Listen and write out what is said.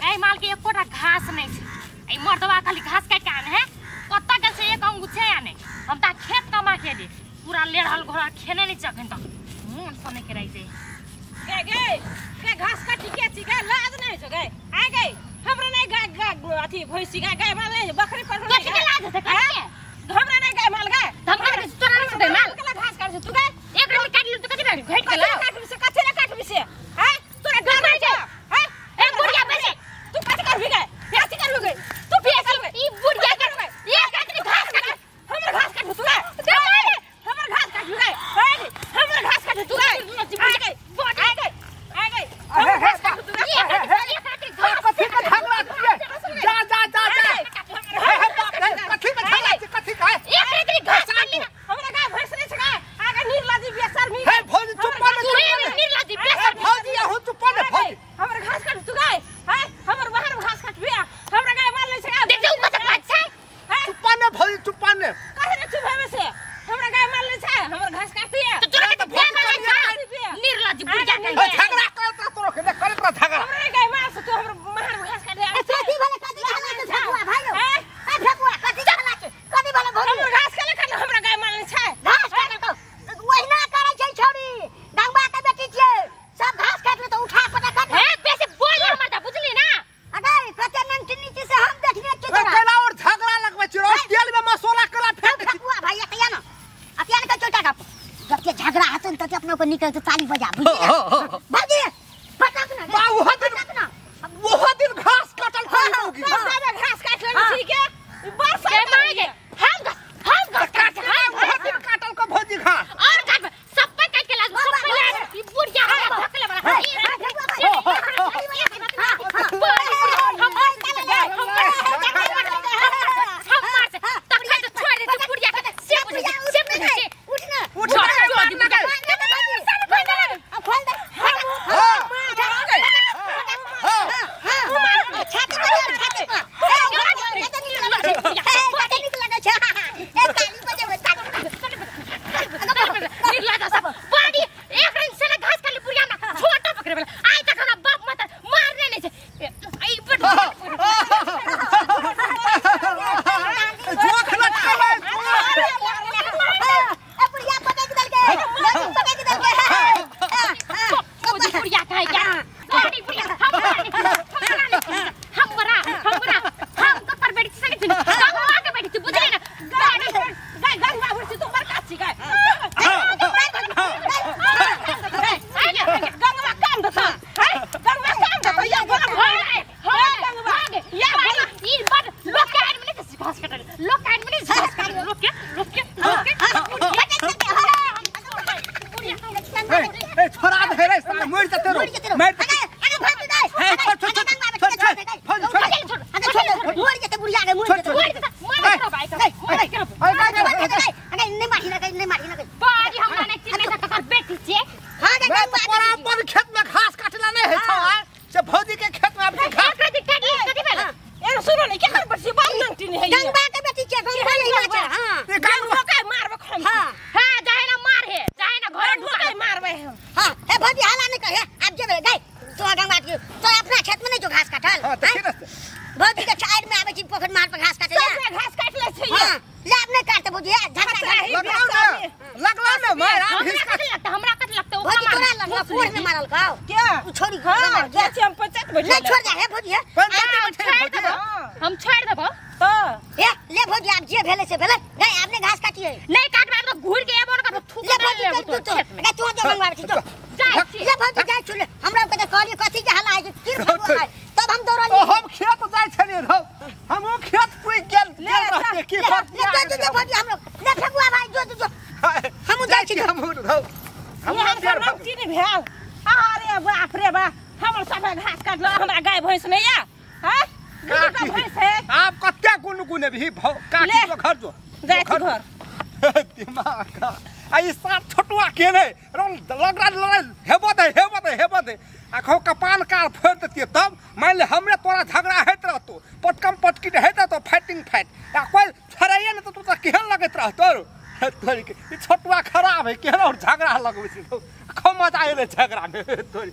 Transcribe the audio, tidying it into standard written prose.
एहि माल के एकोटा घास नहीं छै। एहि मर्दवा खाली घास काटि के आने है, कत्ता गेल छै एक अंगू छै आने। हम ता खेत कमा के दे पूरा लेढ़ल घोड़ा खेने नहीं छै अखन तक, मोन सने के रहि जाय। गे गे गे घास काटी के छी गे, लाज नहीं छौ गे। आ गे हमरा नहीं गाय गाय अथी भैंसी गाय गाय माल नहीं, बकरी पर कथी के लाज हेतै? कथी के? हमरा नहीं गाय माल गाय। हमरा के तोरा नहीं छौ माल? केला घास काट तू गाय? एक रंग काटि लियौ त कथी भेल? घटि गेलौ। काटबी से कथी ले काटबी से? हैं तोरा डर नहीं छौ? हैं ए बुढ़िया बेसी तू कथी करबी गे? कथी करबी गे? तू बेसी ई बुढ़िया के एक आदमी घास काट, हमर घास काट तू गाय, हमर घास काट गे, हमर घास काट तू गाय। आ गई आ गई आ गई हमर घास काट तू गाय। एक आदमी घास कथी के झगड़ा छियै? जा जा जा जा। हे बाप रे, कथी के झगड़ा छै? कथी के? एक आदमी घास काट ली। हमरा गाय भैंस नहीं छै गाय। आगे निर्लज्जी बेशर्मी। हे भौजी चुप कर, तू निर्लज्जी बेशर्मी। भौजी अहूँ चुप कर भौजी। हमर घास काट तू गाय, हैं हमर बाहर घास काटबी, हमरा गाय माल नहीं छै गाय। देख उ कत बात छै। चुप ने भौजी, चुप ने। काहे ने चुप हेबे से? हमरा गाय माल नहीं छै, हमर घास काटती है। तो तोरा के गाय माल छै? निर्लज्जी बुढ़िया के झगड़ा करत तोरो के करत रह झगड़ा। हमरा गाय माल से तू हमर बाहर घास काट दे। कथी भले कथी झगड़ा छै ठकुआ भाई? ए ठकुआ कथी झगड़ा छै? कथी भले भौजी? हमर घास केला काटल, हमरा गाय माल नहीं छै। घास काटल तो ओहिना करै छै छौड़ी, गंगवा के बेटी छियै, सब घास काटले त उठा पटा काट। हे बेसी बोल ना मत, बुझली ना? अरे कते नंटिनी छी से हम देखने छियै तोरा। केला और झगड़ा लगबै छी, और तेल में मसाला केला फेंक दे। ठकुआ भाई अतिया ना, अतिया ना चोटा का जब के झगड़ा हतन त अपना को निकल के ताली बजा, बुझली ना? भौजी पटक ना, बा ओहो दिन घास काटल कोई होगी। सब घास काटले छी के बरसा के मागे हम घास काट, हम ओहो दिन काटल को भौजी घास और काट सब पे काट के लाज सब पे लाज। ई बुढ़िया हमरा धकले वाला हम मार से तखन तो छोड़ दे बुढ़िया के से बुझे से बुझे। उठ ना, उठ ना, खोल दे। हां हां छाती पर, छाती पर कते नीक लगै छै, कते नीक लगै छै। ए ताली बजेबै, ताली निर्लज्ज सब बड़ी एक रंग से घास खाली बुढ़िया ना छोटा पकड़े वाला आइ तक हमरा बाप मत मारने नहीं छै। ई बड़ जोख लटकलै। ए बुढ़िया पटक देलकै, पटक देलकै। बुढ़िया कहै क्या बड़ी बुढ़िया हमरा हमरा हम ककर बेटी से नहीं गंगवा के बेटी बुझली ना? गाय गाय गंगवा भरसी तू बड़का छी गाय। गंगवा काम देता है, गंगवा काम देता या बोल हां गंगवा या बोल। ई बड़ लोक के आदमी नहीं घास काटल, लोक के आदमी नहीं घास काटल, लोक के लोक के लोक के। ए छोड़ा दे रे साला, मर जते रो, मर जते। अरे भौजी दे, हे छोड़ छोड़ छोड़ छोड़ भौजी छोड़ अरे छोड़, मर जते बुढ़िया के, मर जते, मर जते। मर करो भाई, मर करो। अरे नहीं मारी ना, नहीं मारी ना। बाजी हमरा नहीं चिन्है छै ककर बेटी छै। हां गे मैं तो बराबर खेत में घास काटला नहीं है छौ से भौजी के खेत में आबि घास काटि काटि कथी भेल? ए सुनो ने केकर बरसी बाल नंगटी नहीं है। गंगवा के बेटी छै, गंगवा नहीं छै। हां ए गंगवा के मारबे खम। हां हां जाहे ना मार हे, जाहे ना घर ढुका मारबे हम। हां ए भौजी हाला नहीं कहे, आप जेबे गई तो गंगवा के तो अपना खेत में नहीं जो घास काटल। हां त के भौजी के साइड में आबै छी पोखर मार पर घास काटे ले, सब घास काट ले छी। हां ले अब नहीं काटते भौजी, झगड़ा लगलौ ना, लगलौ ना मार हमरा कथी लगता, हमरा कथी लगता? भौजी तोरा लगलौ कोर में मारल का क्या उ छोड़ी? हां जे छी हम पंचायत बैठल नहीं छोड़ दे हे भौजी, हे पंचायत बैठल भौजी, हम छोड़ देबो तो ए ले भौजी आप जे भेले से भेले गई, आपने घास काटिए नहीं काटबे तो घूर के एबो न करबो, थूक ले भौजी लेबो तो खेत में। गई तू जो गंगवा छी जो जाय छी। ले भौजी जाय छुले, हमरा के त कहलिए कथी के हला है की भगवान है, तब हम दौड़लिए। हम खेत जाय छलिए रौ, हम उ खेत पुइ गेल रहते की ले जो जो भौजी हम लोग ले ठकुआ भाई जो जो हम जाय छी, हम रौ हम नंगटी नहीं भेल। अरे बाप रे बा, हमर सब घास काटल, हमरा गाय भैंस नहीं या। हां दूटा भैंस है। आप कते गुन गुन भी काटी जो घर जो जाय छी घर। दिमाग आ ई सात छोटुआ के नै लगरा लड़ाई हेबो दे हेबो दे हेबो दे आ खो कपाल काल फोड़ देतिए तब मान ले हमरे तोरा झगड़ा होइत रहतो, पटकम पटकी होइत रहतो, फाइटिंग फाइट आ कोई छोड़ाइए न त तू त केहन लगैत रहतो तोरी के। ई छोटुआ खराब है, केहन और झगड़ा लगबै छै, खूब मजा एलै झगड़ा में तोरी।